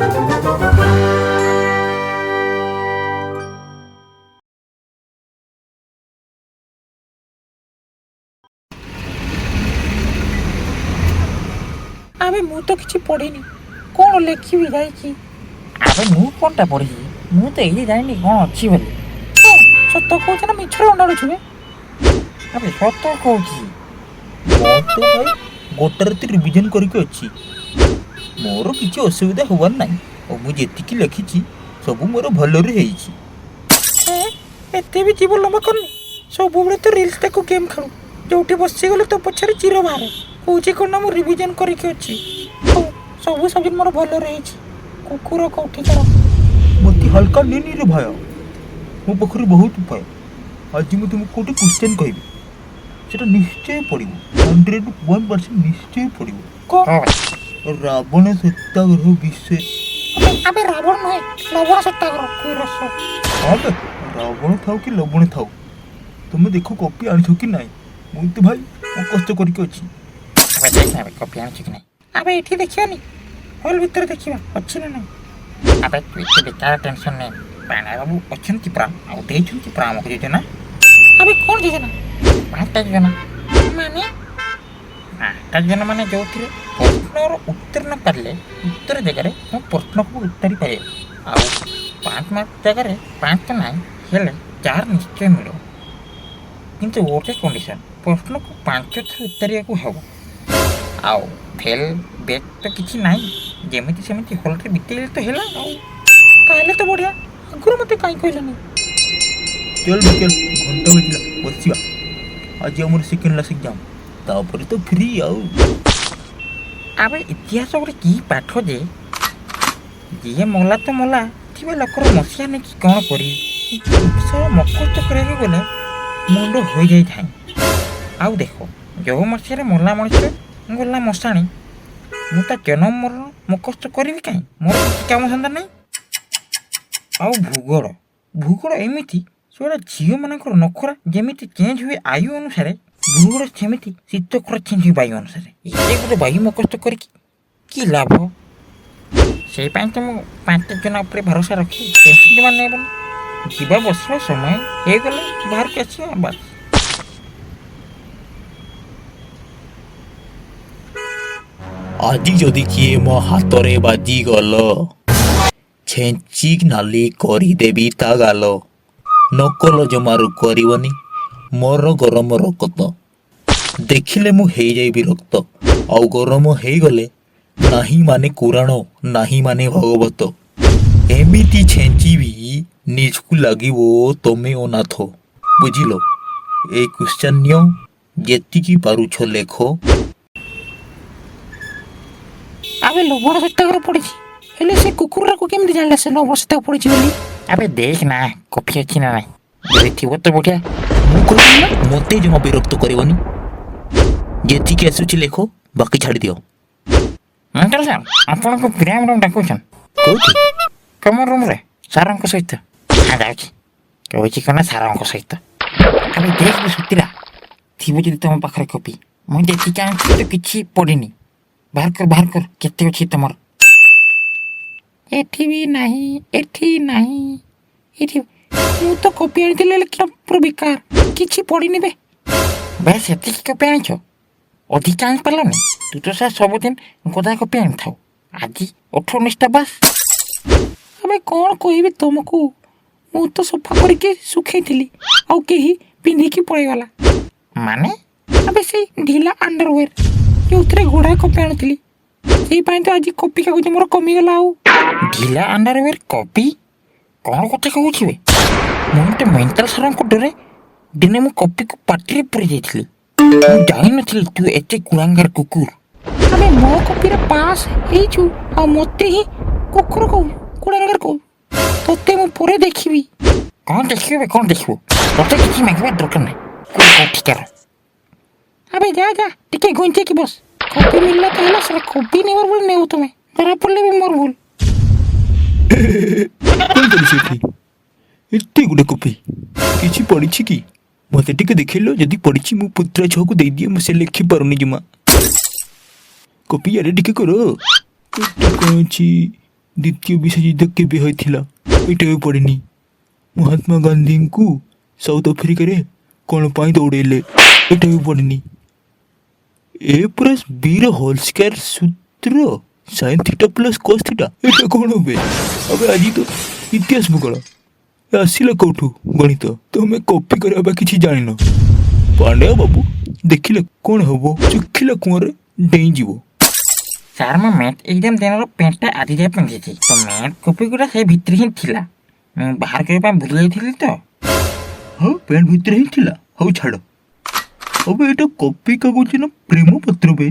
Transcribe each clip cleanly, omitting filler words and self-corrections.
ଆବେ, ମୁଁ ତ କିଛି ପଢ଼ିନି, କ'ଣ ଲେଖିବି ଯାଇକି? ଆବେ, ମୁଁ କ'ଣଟା ପଢ଼ିଛି? ମୁଁ ତ ଏଇ ଜାଣିନି କ'ଣ ଅଛି ବୋଲି। ସତ କହୁଛ ନା ମିଛରେ ଅଣ୍ଡାଳୁଛୁ ବେ? ଆବେ, ସତ କହୁଛି। ମୁଁ ତ ଭାଇ ଗୋଟା ରାତି ରିଭିଜନ୍ କରିକି ଅଛି। ମୋର କିଛି ଅସୁବିଧା ହବାର ନାହିଁ ଆଉ ମୁଁ ଯେତିକି ଲେଖିଛି, ସବୁ ମୋର ଭଲରେ ହେଇଛି। ଏତେ ବି ଜୀବ ଲମ୍ବା କରନି। ସବୁବେଳେ ତ ରିଲ୍ସ ଦେଖୁ, ଗେମ୍ ଖେଳୁ। ଯୋଉଠି ବସିଗଲେ ତୋ ପଛରେ ଚିର ବାହାରେ। କହୁଛି କ'ଣ ନା ମୁଁ ରିଭିଜନ୍ କରିକି ଅଛି। ହଉ, ସବୁ ସବଜେକ୍ଟ ମୋର ଭଲରେ ହେଇଛି। କୁକୁର କୋଉଠି ଚାଲ। ମୋତେ ହାଲକା ନେନି ରେ ଭୟ। ମୋ ପାଖରେ ବହୁତ ଉପାୟ। ଆଜି ମୁଁ ତୁମକୁ ଗୋଟେ କ୍ୱେଶ୍ଚନ୍ କହିବି, ସେଟା ନିଶ୍ଚୟ ପଡ଼ିବ। 101% ନିଶ୍ଚୟ ପଡ଼ିବ। କ'ଣ? ରାବଣ ସତ୍ୟାଗ୍ରହ ବିଷୟ। ଆବେ, ରାବଣ ନୁହେଁ, ଲବଣ ସତ୍ୟାଗ୍ରହ କୁରସ। ହଁ ବେ, ରାବଣ ଥାଉ କି ଲବଣ ଥାଉ, ତୁମେ ଦେଖ କପି ଆଣିଛ କି ନାହିଁ। ମୁଁ ତ ଭାଇ କଷ୍ଟ କରିକି ଅଛି। ଆବେ, ଦେଖ ଆବେ, କପି ଆଣିଛୁ କି ନାହିଁ? ଆବେ, ଏଠି ଦେଖିବାନି, ହଲ୍ ଭିତରେ ଦେଖିବା ଅଛି ନା ନାହିଁ। ଆବେ, ତୁ ଏତେ ବେକାର ଟେନସନ୍ ନେ। ପାଣା ବାବୁ ଅଛନ୍ତି ପରା, ଆଉ ଦେଇଛନ୍ତି ପରା ଆମକୁ ଯୋଜନା। ଆବେ, କ'ଣ ଯୋଜନା? ପାଞ୍ଚଟା ଯୋଜନା। ମାନେ? ପାଞ୍ଚଟା ଯୋଜନା ମାନେ ଯେଉଁଥିରେ ପ୍ରଶ୍ନର ଉତ୍ତୀର୍ଣ୍ଣ ପାରିଲେ ଉତ୍ତର ଜାଗାରେ ତୁମ ପ୍ରଶ୍ନକୁ ଉତ୍ତାରି ପାରିବ, ଆଉ 5 ମାର୍କ ଜାଗାରେ 5 ତ ନାହିଁ, ହେଲେ 4 ନିଶ୍ଚୟ ମିଳିବ। କିନ୍ତୁ ଗୋଟେ କଣ୍ଡିସନ୍, ପ୍ରଶ୍ନକୁ 5 ଥର ଉତ୍ତାରିବାକୁ ହେବ। ଆଉ ଫେଲ୍ ବେକ୍ ତ କିଛି ନାହିଁ। ଯେମିତି ସେମିତି ହଲ୍ରେ ବିତେଇଲେ ତ ହେଲା ଆଉ। ତାହେଲେ ତ ବଢ଼ିଆ। ଆଗରୁ ମୋତେ କାହିଁ କହିଲନି? ଚଲ ବେ ଚଲ, ଘଣ୍ଟା ବାଜିଲା, ବସିବା। ଆଜି ଆମର ସେକେଣ୍ଡ ଲାଷ୍ଟ ଏକ୍ଜାମ୍, ତାପରେ ତ ଫ୍ରି ଆଉ। ଆବେ, ଇତିହାସ ଗୋଟେ କି ପାଠ ଯେ, ଯିଏ ମଲା ତ ମଲା ଥିବା ଲୋକର ମସିହା ନେଇକି କ'ଣ କରିବି? ସବୁ ମୁଖସ୍ତ କରିବାକୁ ଗଲେ ମୁଣ୍ଡ ହୋଇଯାଇଥାଏ। ଆଉ ଦେଖ, ଯେଉଁ ମସିହାରେ ମଲା ମଣିଷ ଗଲା ମଶାଣି, ମୁଁ ତା ଜନ୍ମ ମରଣ ମୁଖସ୍ତ କରିବି କାହିଁ? ମୋର କିଛି କାମ ଧନ୍ଦା ନାହିଁ। ଆଉ ଭୂଗୋଳ, ଭୂଗୋଳ ଏମିତି ସେଗୁଡ଼ା ଝିଅମାନଙ୍କର ନଖରା ଯେମିତି ଚେଞ୍ଜ ହୁଏ ଆୟୁ ଅନୁସାରେ, ଭୂଗୋଳ ସେମିତି ଶୀତ ଖରା ଚେଞ୍ଜ ହୁଏ ବାୟୁ ଅନୁସାରେ। ଏତେ ଗୋଟେ ବାୟୁ ମୁଖସ୍ତ କରିକି କି ଲାଭ? ସେଇ ପାଇଁ ତ ମୁଁ ପାଞ୍ଚ ଜଣ ଉପରେ ଭରସା ରଖି ଟେନସନ୍ ଜମା ନେବନି। ଯିବା, ବସିବା, ସମୟ ହେଇଗଲେ ବାହାରକୁ ଆସିବା, ବାସ୍। ଆଜି ଯଦି କିଏ ମୋ ହାତରେ ବାଜିଗଲ, ଛେଞ୍ଚି ନାଲି କରିଦେବି ତା ଗାଲ। ନକଲ ଜମାରୁ କରିବନି, ମୋର ଗରମ ରକତ ଦେଖିଲେ ମୁଁ ହେଇଯାଇ ବିରକ୍ତ। ଆଉ ଗରମ ହେଇଗଲେ ନାହିଁ ମାନେ କୁରାଣ, ନାହିଁ ମାନେ ଭଗବତ। ଏମିତି ଛେଞ୍ଚିବି, ନିଜକୁ ଲାଗିବ ତମେ ଅନାଥ, ବୁଝିଲ? ଏଇ କ୍ୱେଶ୍ଚନ୍ ନିଅ, ଯେତିକି ପାରୁଛ ଲେଖ। ଆବେ, ଲବଣ ସତ୍ୟାଗ୍ରହ ପଡ଼ିଛି, ହେଲେ ସେ କୁକୁରକୁ କେମିତି ଜାଣିଲା ସେ ଲବଣ ସତ୍ୟାଗ୍ରହ ପଡ଼ିଛି ବୋଲି? ଆବେ, ଦେଖ ନା କପି ଅଛି ନା ନାହିଁ। ଯଦି ଥିବ ତ ବଢ଼ିଆ। ମୁଁ କହିଲି ନା, ମୋତେ ଜମା ବିରକ୍ତ କରିବନି। ଯେତିକି ଆସୁଛି ଲେଖ, ବାକି ଛାଡ଼ିଦିଅ। ମେଣ୍ଟାଲ ସାର୍ ଆପଣଙ୍କୁ ପ୍ରିୟା ମ୍ୟାଡ଼ାମ୍ ଡାକୁଛନ୍। କୋଉଠି? କମନ ରୁମ୍ରେ ସାରଙ୍କ ସହିତ। ହଁ, ଯାଉଛି। କହୁଛି କ'ଣ ନା ସାରଙ୍କ ସହିତ। ଆବେ, ଦେଖ ବେ ସୁତିରା, ଥିବ ଯଦି ତମ ପାଖରେ କପି। ମୁଁ ଯେତିକି ଆଣିଛି ତ କିଛି ପଡ଼ିନି। ବାହାର କର, ବାହାର କର, କେତେ ଅଛି ତମର? ଏଠି ବି ନାହିଁ, ଏଠି ନାହିଁ, ଏଠି। ମୁଁ ତ କପି ଆଣିଥିଲି, ହେଲେ ପୁରା ବେକାର, କିଛି ପଡ଼ିନି ବେ। ବାସ୍, ଏତିକି କପି ଆଣିଛ? ଅଧିକା ଆଣିପାରିଲନି? ତୁ ତ ସାର୍ ସବୁଦିନ ଗଦା କପି ଆଣିଥାଉ, ଆଜି 18 19ଟା ବାସ୍। ଆବେ, କ'ଣ କହିବି ତମକୁ, ମୁଁ ତ ସଫା କରିକି ଶୁଖେଇଥିଲି, ଆଉ କେହି ପିନ୍ଧିକି ପଳେଇଗଲା। ମାନେ? ଆବେ, ସେଇ ଢିଲା ଅଣ୍ଡରୱେର୍ ଯେଉଁଥିରେ ଗୁଡ଼ାଏ କପି ଆଣୁଥିଲି। ସେଇ ପାଇଁ ତ ଆଜି କପି କାଗଜ ମୋର କମିଗଲା ଆଉ। ଢିଲା ଅଣ୍ଡରୱେର୍ କପି? କ'ଣ କଥା କହୁଛି ବେ? ମୁଁ ତ ମେଣ୍ଟାଲ ସାରଙ୍କ ଡରେ ଦିନେ ମୁଁ କପିକୁ ପାଟିରେ ପୁରେଇ ଯାଇଥିଲି। ମୁଁ ଜାଣିନଥିଲି ତୁ ଏତେ କୁଳାଙ୍ଗାର କୁକୁର। ଆବେ, ମୋ କପିରେ ପାସ୍ ହେଇଛୁ ଆଉ ମୋତେ ହିଁ କୁକୁର କହୁ, କୁଳାଙ୍ଗାର କହୁ? ତୋତେ ମୁଁ ପରେ ଦେଖିବି। କ'ଣ ଦେଖିବୁ ବେ, କ'ଣ ଦେଖିବୁ? ତୋତେ କିଛି ମାଗିବା ଦରକାର ନାହିଁ। କୋଉଠିକାର? ଆବେ, ଯା ଯା, ଟିକେ ଘୁଞ୍ଚେଇକି ବସ। କପି ମିଳିଲା ତ ହେଲା, ସେଟା କପି ନେବାର ବୋଲି ନେବ ତୁମେ। ଧରା ପଡ଼ିଲେ ବି ମୋର ଭୁଲ। କ'ଣ କରିଛି ଏଠି? ଏତେ ଗୁଡ଼େ କପି, କିଛି ପଡ଼ିଛି କି? ମୋତେ ଟିକେ ଦେଖେଇଲ। ଯଦି ପଡ଼ିଛି, ମୁଁ ପୁତୁରା ଛୁଆକୁ ଦେଇଦିଏ। ମୁଁ ସେ ଲେଖିପାରୁନି ଜମା। କପି ଆରେ ଟିକେ କର। ଏଠି କ'ଣ ଅଛି? ଦ୍ୱିତୀୟ ବିଶ୍ୱଯୁଦ୍ଧ କେବେ ହୋଇଥିଲା, ଏଇଟା ବି ପଡ଼ିନି। ମହାତ୍ମା ଗାନ୍ଧୀଙ୍କୁ ସାଉଥ ଆଫ୍ରିକାରେ କ'ଣ ପାଇଁ ଦୌଡ଼େଇଲେ, ଏଇଟା ବି ପଡ଼ିନି। ଏ ପ୍ଲସ୍ ବିର ହୋଲ୍ ସ୍କୋୟାର ସୂତ୍ର sine theta plus cos theta, ଏଇଟା କ'ଣ ହୁଏ? ଆବେ, ଆଜି ତ ଇତିହାସ ଭୂଗୋଳ ଏ ଆସିଲା କୋଉଠୁ? ଗଣିତ ତମେ କପି କରିବା ବା କିଛି ଜାଣିନ। ପାଣ୍ଡିଆ ବାବୁ ଦେଖିଲେ କ'ଣ ହବ? ଶୁଖିଲା କୂଅରେ ଡେଇଁଯିବ। ସାର୍, ମୁଁ ମ୍ୟାଥ୍ ଏକ୍ଜାମ୍ ଦିନର ପ୍ୟାଣ୍ଟଟା ଆଜି ଯାଏ ପିନ୍ଧିଛି ତ। ମ୍ୟାଥ୍ କପି ଗୁଡ଼ା ସେଇ ଭିତରେ ହିଁ ଥିଲା, ମୁଁ ବାହାର କରିବା ପାଇଁ ଭୁଲି ଯାଇଥିଲି ତ। ହଁ, ପ୍ୟାଣ୍ଟ ଭିତରେ ହିଁ ଥିଲା। ହଉ ଛାଡ଼। ଅବେ, ଏଇଟା କପି କାଗଜ ନା ପ୍ରେମ ପତ୍ର ବେ?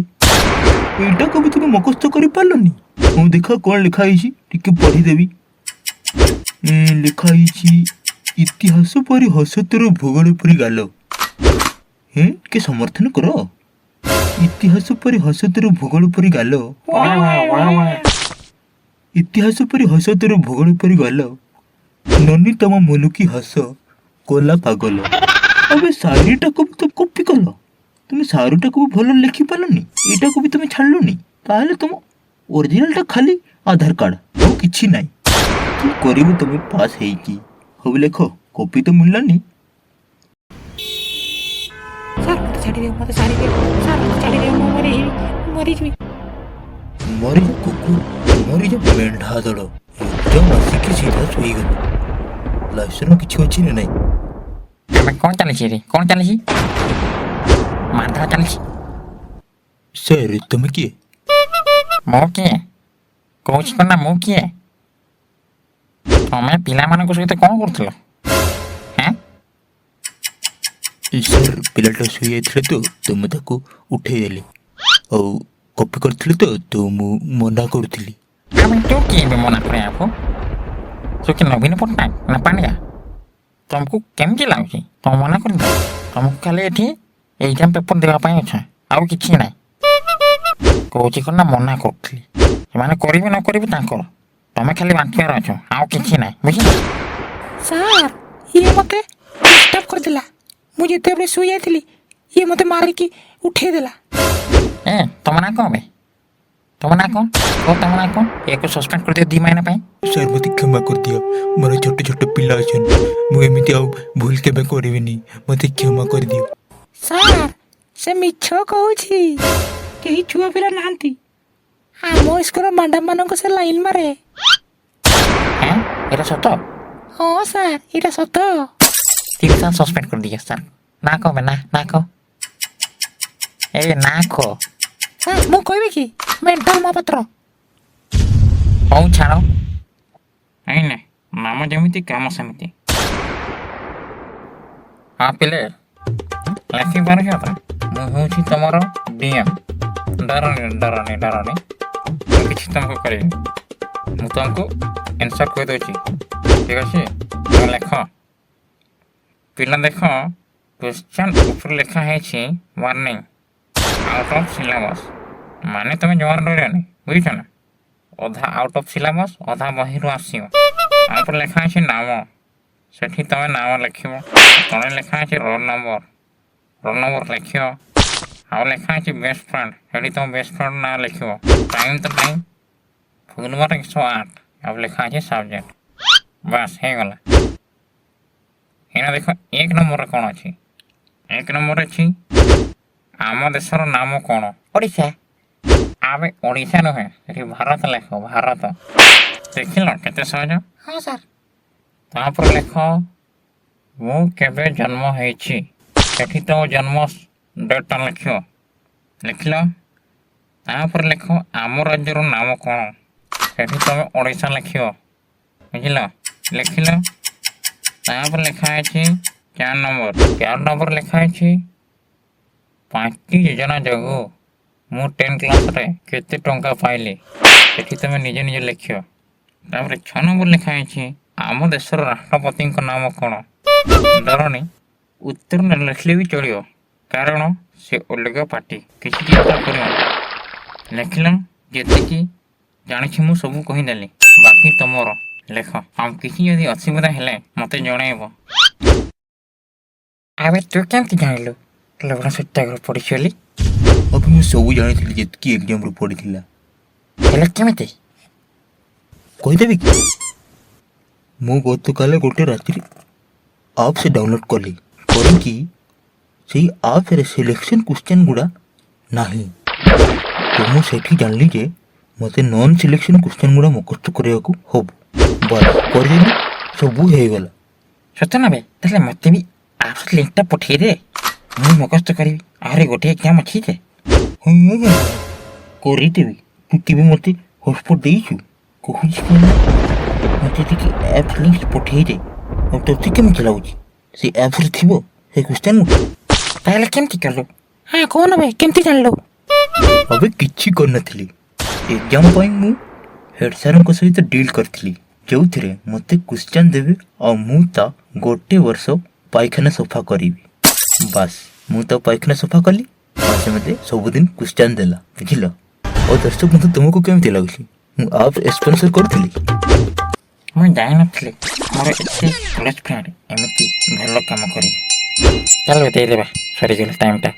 ଏଇଟାକୁ ବି ତୁମେ ମୁଖସ୍ଥ କରିପାରିଲନି? ମୁଁ ଦେଖ କ'ଣ ଲେଖା ହେଇଛି, ଟିକେ ପଢ଼ିଦେବି। ଲେଖା ହେଇଛି, ଇତିହାସ ପରି ହସ ତୋର, ଭୂଗୋଳ ପରି ଗାଲ। ହେଁ, ଟିକେ ସମର୍ଥନ କର। ଇତିହାସ ପରି ହସ ତୋର, ଭୂଗୋଳ ପରି ଗାଲ। ଇତିହାସ ପରି ହସ ତୋର, ଭୂଗୋଳ ପରି ଗାଲ, ନନି ତମ ମୁଲୁକି ହସ କଲା ପାଗଲ। ଆବେ, ସାଇରୀଟାକୁ ବି ତ କପି କଲ ତୁମେ। ସାଇରୀଟାକୁ ବି ଭଲ ଲେଖିପାରିଲନି, ଏଇଟାକୁ ବି ତୁମେ ଛାଡ଼ିଲନି। ତାହେଲେ ତୁମ ଅରିଜିନାଲଟା ଖାଲି ଆଧାର କାର୍ଡ଼, ଆଉ କିଛି ନାହିଁ। କି କରିବ ତମେ ପାସ୍ ହେଇକି? ହଉ ଲେଖ, କପି ତ ମିଳିଲାନି। ସାର୍, ମୋତେ ଛାଡ଼ିଦିଅ, ମୋତେ ଛାଡ଼ିଦିଅ ସାର୍, ମୋତେ ଛାଡ଼ିଦିଅ। ମୁଁ ମରିଯିବି, ମରିଯିବି। ମରିଯା କୁକୁର, ମରିଯା ମେଣ୍ଢା ଦଳ। ଏକ୍ଜାମ୍ ଆସିକି ସିଧା ଶୋଇଗଲୁ। ଲାଇସେନ୍ସ କିଛି ଅଛି ନା ନାହିଁ? ଆମେ କ'ଣ ଚାଲିଛି ରେ? କ'ଣ ଚାଲିଛି? ମାଧବ ଚାଲିଛି। ସାର୍, ତମେ କିଏ? ମୁଁ କିଏ କହୁଛି କ'ଣ ନା, ମୁଁ କିଏ? ତମେ ପିଲାମାନଙ୍କ ସହିତ କ'ଣ କରୁଥିଲ, ହେଁ? ସାର୍, ପିଲାଟା ଶୋଇଯାଇଥିଲା ତ ମୁଁ ତାକୁ ଉଠେଇଦେଲି। ଆଉ କପି କରିଥିଲି ତ ମୁଁ ମନା କରୁଥିଲି। ଆମେ ତୁ କିଏ ଏବେ ମନା କରିବାକୁ? ତୁ କି ନବୀନ ପଟ୍ଟନାୟକ ନା ପାଣ୍ଡିଆ? ତମକୁ କେମିତି ଲାଗୁଛି ତମ ମନା କରିଦେବ? ତମକୁ ଖାଲି ଏଠି ଏକ୍ଜାମ୍ ପେପର ଦେବା ପାଇଁ ଅଛ, ଆଉ କିଛି ନାହିଁ। କହୁଛି କ'ଣ ନା, ମନା କରୁଥିଲି। ସେମାନେ କରିବେ ନ କରିବେ ତାଙ୍କର, ତମେ ଖାଲି ବାଣ୍ଟିବାର ଅଛ, ଆଉ କିଛି ନାହିଁ, ବୁଝିଲ? ସାର୍, ଇଏ ମୋତେ ଡିଷ୍ଟର୍ବ କରିଦେଲା। ମୁଁ ଯେତେବେଳେ ଶୋଇଯାଇଥିଲି, ଇଏ ମୋତେ ମାରିକି ଉଠେଇଦେଲା। ଏ, ତମ ନାଁ କ'ଣ ବେ? ତମ ନାଁ କ'ଣ କୁହ? ତମ ନାଁ କ'ଣ? ୟାକୁ ସସ୍ପେଣ୍ଡ କରିଦିଅ 2 ମାଇନା ପାଇଁ। ସାର୍, ମୋତେ କ୍ଷମା କରିଦିଅ। ମୋର ଛୋଟ ଛୋଟ ପିଲା ଅଛନ୍ତି। ମୁଁ ଏମିତି ଆଉ ଭୁଲ କେବେ କରିବିନି। ମୋତେ କ୍ଷମା କରିଦିଅ। ସାର୍, ସେ ମିଛ କହୁଛି। କେହି ଛୁଆ ପିଲା ନାହାନ୍ତି। ଆମ ସ୍କୁଲର ମ୍ୟାଡ଼ାମ ମାନଙ୍କୁ ସେ ଲାଇନ୍ ମାରେ। ହେଁ, ଏଇଟା ସତ? ହଁ ସାର୍, ଏଇଟା ସତ। 3 ସାର୍, ସସ୍ପେଣ୍ଡ କରିଦିଅ ସାର୍। ନା କହ ବେ, ନା ନା କହ। ଏ, ନା କହ। ସାର୍, ମୁଁ କହିବି କି, ମେଣ୍ଟାଲ ମହାପାତ୍ର। ହଉ ଛାଡ଼। ନାଇଁ ନାଇଁ, ନାମ ଯେମିତି କାମ ସେମିତି। ହଁ ପିଲେ, ଲେଖିପାରୁଛ ତ? ମୁଁ ହେଉଛି ତମର ଡିଏମ୍। ଡରନି, ଡରନି, ଡରନି। ମୁଁ କିଛି ତମକୁ କରିବିନି। ମୁଁ ତମକୁ ଆନ୍ସର୍ କହିଦେଉଛି, ଠିକ୍ ଅଛି? ତମେ ଲେଖ ପିଲା। ଦେଖ, କ୍ୱେଶ୍ଚନ୍ ଉପରେ ଲେଖା ହେଇଛି ୱାର୍ଣ୍ଣିଂ, ଆଉଟ୍ ଅଫ୍ ସିଲାବସ୍। ମାନେ ତମେ ଜମାରୁ ଡରିବନି, ବୁଝୁଛ ନା? ଅଧା ଆଉଟ୍ ଅଫ୍ ସିଲାବସ୍, ଅଧା ବହିରୁ ଆସିବ। ତାପରେ ଲେଖା ଅଛି ନାମ, ସେଠି ତମେ ନାମ ଲେଖିବ। ତଳେ ଲେଖା ଅଛି ରୋଲ୍ ନମ୍ବର, ରୋଲ୍ ନମ୍ବର ଲେଖିବ। ଆଉ ଲେଖା ଅଛି ବେଷ୍ଟ ଫ୍ରେଣ୍ଡ, ସେଠି ତମ ବେଷ୍ଟ ଫ୍ରେଣ୍ଡ ନାଁ ଲେଖିବ। ଟାଇମ୍ ତ ଟାଇମ୍, ଫୁଲ୍ ମାର୍କ 108। ଆଉ ଲେଖା ଅଛି ସବଜେକ୍ଟ। ବାସ୍, ହେଇଗଲା। ଏଇନା ଦେଖ, 1 ନମ୍ବରରେ କ'ଣ ଅଛି? 1 ନମ୍ବର ଅଛି, ଆମ ଦେଶର ନାମ କ'ଣ? ଓଡ଼ିଶା। ଆବେ, ଓଡ଼ିଶା ନୁହେଁ, ସେଠି ଭାରତ ଲେଖ, ଭାରତ। ଦେଖିଲ କେତେ ସହଜ? ହଁ ସାର୍। ତାପରେ ଲେଖ, ମୁଁ କେବେ ଜନ୍ମ ହେଇଛି। ସେଠି ତ ଜନ୍ମ ଡେଟ୍ଟା ଲେଖିବ। ଲେଖିଲ? ତାପରେ ଲେଖ, ଆମ ରାଜ୍ୟର ନାମ କ'ଣ? ସେଠି ତମେ ଓଡ଼ିଶା ଲେଖିବ, ବୁଝିଲ? ଲେଖିଲ? ତାପରେ ଲେଖା ହେଇଛି 4 ନମ୍ବର। 4 ନମ୍ବର ଲେଖା ହେଇଛି, 5ଟି ଯୋଜନା ଯୋଗୁଁ ମୁଁ 10 କ୍ଲାସ୍ରେ କେତେ ଟଙ୍କା ପାଇଲି। ସେଠି ତମେ ନିଜେ ନିଜେ ଲେଖିବ। ତାପରେ 6 ନମ୍ବର ଲେଖା ହେଇଛି, ଆମ ଦେଶର ରାଷ୍ଟ୍ରପତିଙ୍କ ନାମ କ'ଣ? ଡରନି, ଉତ୍ତର ନ ଲେଖିଲେ ବି ଚଳିବ, କାରଣ ସେ ଅଲଗା ପାର୍ଟି, କିଛି ଚିନ୍ତା କରିବନି। ଲେଖିଲ? ଯେତିକି ଜାଣିଛି ମୁଁ ସବୁ କହିଦେଲି, ବାକି ତମର ଲେଖ। ଆଉ କିଛି ଯଦି ଅସୁବିଧା ହେଲେ ମୋତେ ଜଣାଇବ। ଆବେ, ତୁ କେମିତି ଜାଣିଲୁ ଲବଣ ସତ୍ୟାଗ୍ରହ ପଡ଼ିଛି ବୋଲି? ଅବେ, ମୁଁ ସବୁ ଜାଣିଥିଲି, ଯେତିକି ଏକ୍ଜାମ୍ରୁ ପଡ଼ିଥିଲା। ହେଲେ କେମିତି? କହିଦେବି କି? ମୁଁ ଗତକାଲି ଗୋଟେ ରାତିରେ ଆପ୍ସ ଡାଉନଲୋଡ଼୍ କଲି, କରିକି ସେଇ ଆପ୍ସରେ ସିଲେକ୍ସନ୍ କ୍ୱେଶ୍ଚନ୍ ଗୁଡ଼ା ନାହିଁ। ତ ମୁଁ ସେଠି ଜାଣିଲି ଯେ ମୋତେ ନନ୍ ସିଲେକ୍ସନ୍ କ୍ୱେଶ୍ଚନ୍ ଗୁଡ଼ା ମୁଖସ୍ଥ କରିବାକୁ ହବ। ବାସ୍, କରିଦେଲି, ସବୁ ହେଇଗଲା। ସତ ନା ବେ? ତାହେଲେ ମୋତେ ବି ଆପ୍ସ ଲିଙ୍କଟା ପଠେଇଦେ, ମୁଁ ମୁଖସ୍ତ କରିବି। ଆହୁରି ଗୋଟେ ଏକ୍ଜାମ୍ ଅଛି ଯେ। ହଁ ଆଜ୍ଞା, କରିଦେବି। ତୁ କେବେ ମୋତେ ହଟସ୍ପଟ୍ ଦେଇଛୁ? କହୁଛି କ'ଣ, ମୋତେ ଟିକେ ଆପ୍ ଲିଙ୍କ ପଠେଇଦେ। ଆଉ ତୋତେ କେମିତି ଲାଗୁଛି, ସେ ଆପ୍ସରେ ଥିବ ସେ କ୍ୱେଶ୍ଚନ୍? ତାହେଲେ କେମିତି କଲୁ? ହଁ, କହୁନ ବେ, କେମିତି ଜାଣିଲୁ? ଅବେ, କିଛି କରିନଥିଲି। ଏକ୍ଜାମ୍ ପାଇଁ ମୁଁ ହେଡ଼୍ ସାର୍ଙ୍କ ସହିତ ଡିଲ୍ କରିଥିଲି, ଯେଉଁଥିରେ ମୋତେ କ୍ୱେଶ୍ଚନ୍ ଦେବେ ଆଉ ମୁଁ ତା ଗୋଟେ ବର୍ଷ ପାଇଖାନା ସଫା କରିବି। ବାସ୍, ମୁଁ ତା ପାଇଖାନା ସଫା କଲି ଆଉ ସେ ମୋତେ ସବୁଦିନ କ୍ୱେଶ୍ଚନ୍ ଦେଲା, ବୁଝିଲ? ଆଉ ଦର୍ଶକ ବନ୍ଧୁ, ତୁମକୁ କେମିତି ଲାଗୁଛି? ମୁଁ ଆପ୍ ସ୍ପନ୍ସର କରିଥିଲି। ମୁଁ ଜାଣିନଥିଲି ମୋର ଏତେ କ୍ଲୋଜ୍ ଫ୍ରେଣ୍ଡ ଏମିତି ଭଲ କାମ କରିବେ। ଚାଲ, ଦେଇଦେବା, ସରିଗଲା ଟାଇମ୍ଟା।